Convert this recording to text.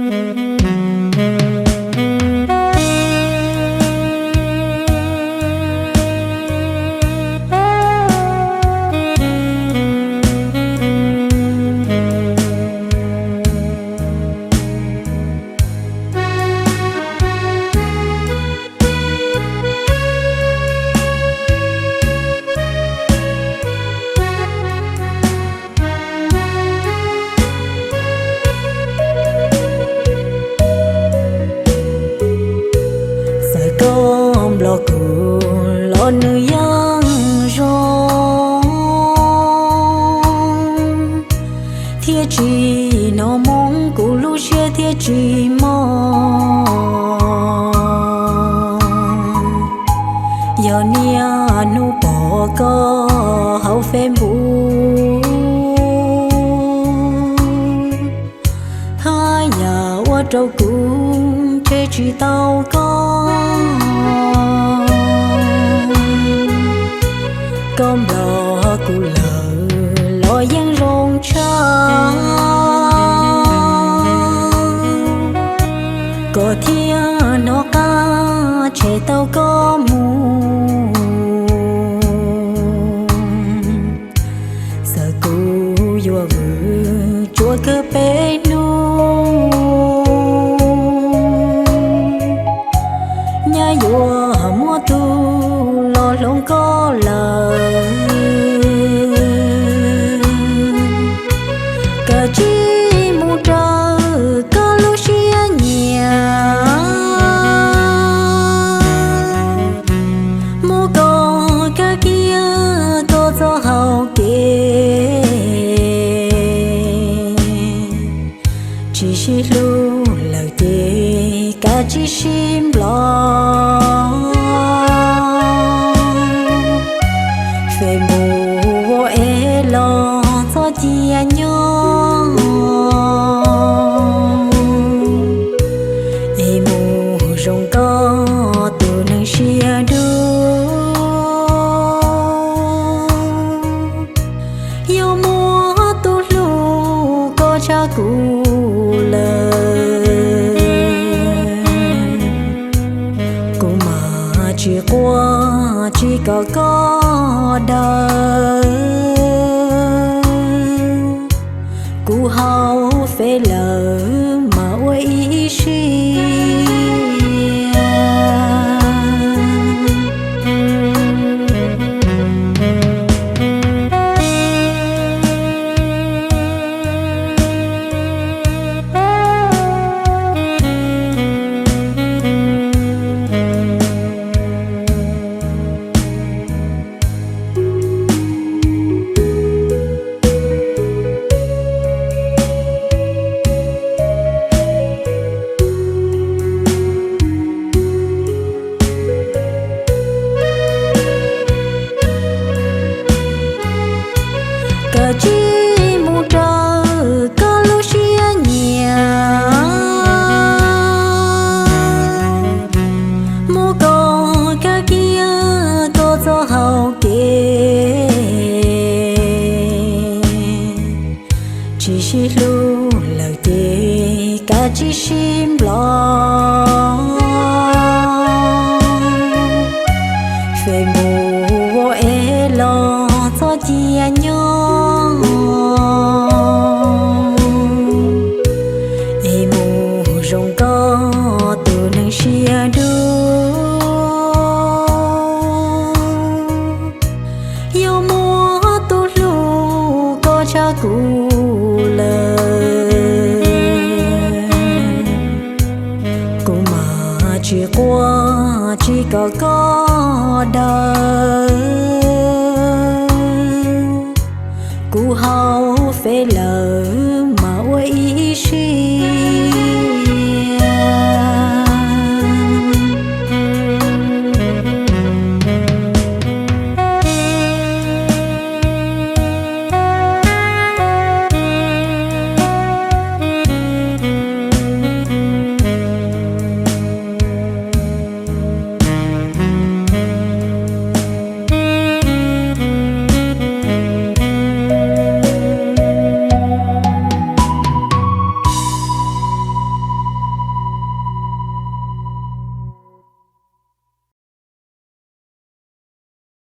Txawm koj nplog kuv los nws yeej zoo, thiaj tsis hnov moo kuv lub siab thiaj tsis mog. Yog niaj hnub pom koj hauv Facebook, haj yam ua rau kuv ntshe tsis tau koj. Koj nplog kuv lawm los yeej zoo tshaj, koj thiaj hnov qab tshem tau koj mus. Txawm kuv yuav vwm tsuas kawg peb hnub, nyaj yuav muaj tus los hloov koj lawm. Kav tsij mus raws koj lub siab nyiam, mus kom kawg kiag koj txoj hau kev. Tsis sib hlub lawm ces kav tsij sib nplog. Facebook ua es los txhob cia nyob, es mus zoo koj tus neeg siab dub. Yog muaj tus hlub koj tshaj kuv lawm, kuv mam tsis quaj tsis kom koj daws. Kuv hauv Face lawm mas ua ib siab. Kav tsij mus raws koj lub siab nyiam, mus kom kawg kiag koj txoj hau kev. Tsis sib hlub lawm ces kav tsij sib nplog. Facebook